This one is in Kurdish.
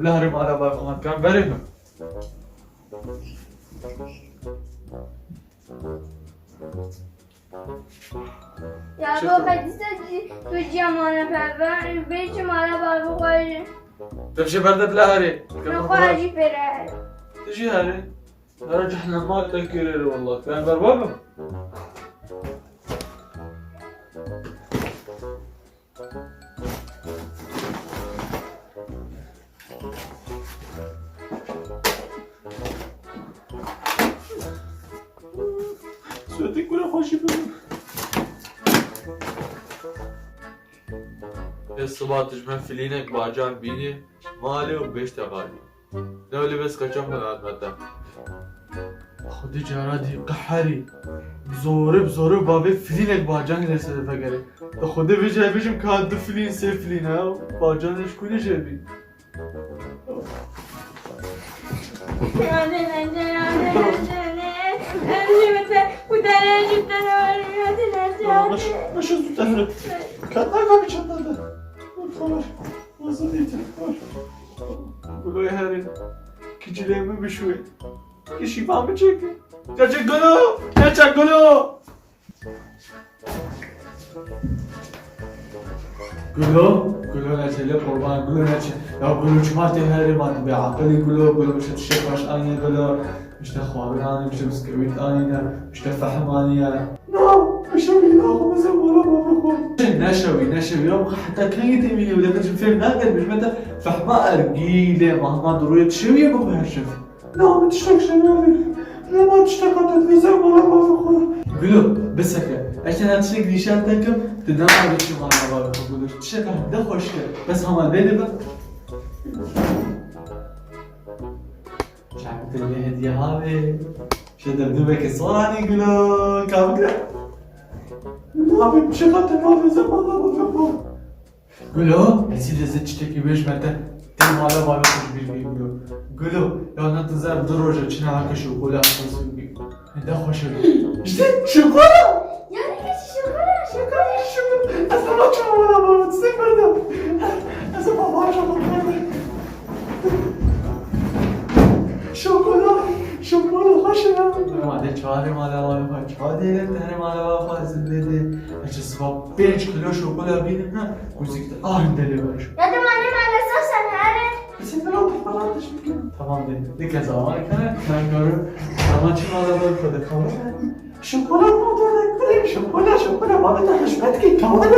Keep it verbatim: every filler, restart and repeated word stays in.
Bila herê mala bavê xwe, em berê min. Ya Çi to xwe? Xedîse jî, tu jî mala bavê, bê jî mala bavê xwe jî. Tu jî berde bila herê. Nexwe jî pêre. Tu jî herê. Hera cehenema te kirê re wallah. Ben berba bim. Suretê kure xweşî bibin. Ê siba tu ji me filînek bacan bînî, malê û bêşte xalî. Ne wê lê bes qeçan xwe dihat me te. Xwedê cara dî qeherî. Zorib, zorib bavê filînek bacan girê sedefegerê. Te xwedê vê cayê bêjim ka du filîn, sê filîn he. Bacan ji kulî jê bî. Baş, baş, zû te here. Kat naka bir çatladı. Dur, dur. Hazır değil, dur. Guloy herê. Kicilê min bişûyê. Kişî van biçêke. Neçe Gulo! Neçe Gulo! Gulo, Gulo neçe lê qurban, Gulo neçe. Ya Gulo çima tê herê ma tu bê aqilî Gulo, Gulo mişe tiştek baş anîne Gulo. Mişte xwarin anî, mişte bisküvît anîne, mişte fehm anîne. Na, mişe bîna xwe bize mala bavê xwe. Neşewî, neşewî, ya heta kengî tê mînî wile, tu fêm nakerî, bijme te fehma ergî lê mahma duruyê tu şewî ye bixwe her şev. Na, min tiştek şewî. Lê ma tiştek hate bize mala bavê xwe. Gulo, biseke. Ez te tiştek nîşan te kim, tu nema biçî mala bavê xwe Gulo. Tiştek hate xweş ke. Bes hema lê dibe. Çakitin lê hediye havê. Şedir dibeke soranî Gulo. Ka bikre. Abi, çiqa te mavê ze mala bavê xwe. Gulo, ez ê lê ze tiştekî bêjme te. Tê mala bavê xwe ji bîr bî Gulo. Gulo, ya ne tu zer du roja çine hake şokola xwe bî. Hinde xweş e. İşte şokola. Yani keşke şokola, şokola. Şokola. Ez de maça mala bavê xwe. Sen berde. Ez de baba şokola. Şokola, şokola xweş e ya. Ma de çarê mala bavê xwe, çarê lê te herê mala bavê xwe zindê de. Eçe siba pênc kilo şokola bînin ha, kuzik de ah hinde lê ver. Ya de mane mala sen herê. Sen de o falan teşvik. Tamam de. Dike zaman kana, ben görüp. Zaman çi mala bavê xwe de kalır. Şokola mı da ne? Şokola, şokola. Bana da hizmet ki kalır.